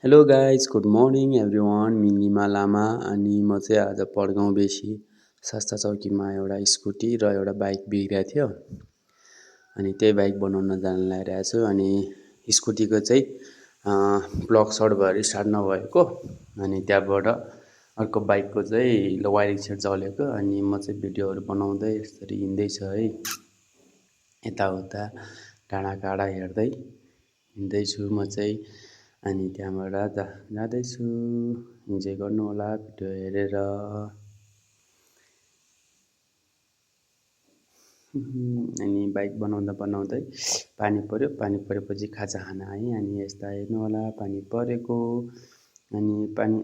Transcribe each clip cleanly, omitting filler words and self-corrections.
hello guys good morning everyone Minima Lama अनि म चाहिँ आज पड्गाउँ बेसी सस्ता चौकीमा एउटा स्कुटी र एउटा बाइक बिग्रिएको थियो अनि त्यही बाइक बनाउन जान लागिरहेको छु अनि स्कुटीको चाहिँ प्लग सर्ट भएर स्टार्ट नभएको अनि त्यहाँबाट अर्को बाइकको चाहिँ वाइरिङ सेट जलेको अनि म चाहिँ भिडियोहरू बनाउँदै यसरी हिँड्दैछु है यताउता डाँडाकाँडा हेर्दै हिँड्दैछु म चाहिँ अनि त्यहाँबाट जाँदैछु इन्जोय गर्नु होला भिडियो हेरेर अनि बाइक बनाउँदा बनाउँदै पानी परेपछि खाजा खान आएँ अनि यस्ता हेर्नु होला पानी परेको अनि पानी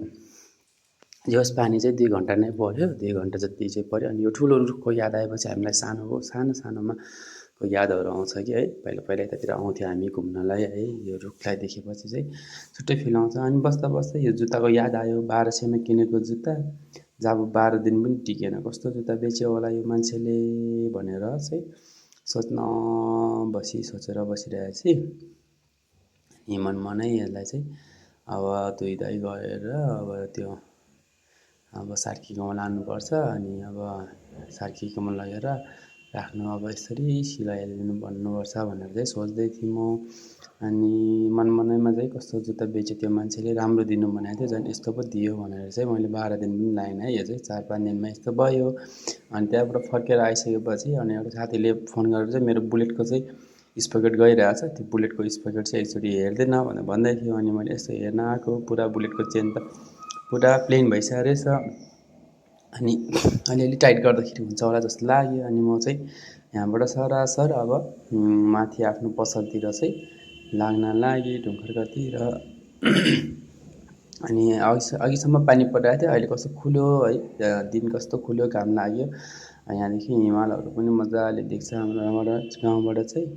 जे होस् पानी चाहिँ 2 घन्टा नै पर्यो 2 घन्टा जति चाहिँ पर्यो अनि यो ठुलो रुखको याद आएपछि हामीलाई सानोमा यादहरू आउँछ कि है पहिला यतातिर आउँथ्यो हामी घुम्नलाई है यो रुखलाई देखेपछि चाहिँ छुट्टै फिल आउँछ अनि बस्दा बस्दै यो जुत्ताको याद आयो 1200मा किनेको जुत्ता जब 12 दिन पनि टिकेन कस्तो जुत्ता बेच्यो होला यो मान्छेले भनेर चाहिँ सोचेर बसिरहेपछि अनि मनै यसलाई चाहिँ अब धुइधाइ गरेर अब सार्कीकोमा लानुपर्छ अनि अब सार्कीकोमा लगेर राख्नु अब यसरी सिलाइदिनु भन्नुपर्छ भनेर चाहिँ सोच्दै थिएँ म अनि मनैमा चाहिँ कस्तो जुत्ता बेच्यो त्यो मान्छेले राम्रो दिनु भनेको थियो झन् यस्तो पो दियो भनेर चाहिँ मैले 12 दिन पनि लाइनँ है यो चाहिँ 4-5 दिनमा यस्तो भयो अनि त्यहाँबाट फर्केर आइसकेपछि अनि एउटा साथीले फोन गरेर चाहिँ मेरो बुलेटको चाहिँ स्पकेट गइरहेछ त्यो बुलेटको स्पकेट चाहिँ एकचोटि हेर्दैन भनेर भन्दै थियो अनि मैले यस्तो हेर्न आएको पुरा बुलेटको चेन त पुरा प्लेन भइसकेको रहेछ अनि अलिअलि टाइट गर्दाखेरि हुन्छ होला जस्तो लाग्यो अनि म चाहिँ यहाँबाट सरासर अब माथि आफ्नो पसलतिर चाहिँ लाग्न लागेँ ढुङ्खरकातिर अनि अघिसम्म पानी परिरहेको थियो अहिले कस्तो खुल्यो है दिन कस्तो खुल्यो घाम लाग्यो यहाँदेखि हिमालहरू पनि मजाले देख्छ हाम्रो गाउँबाट चाहिँ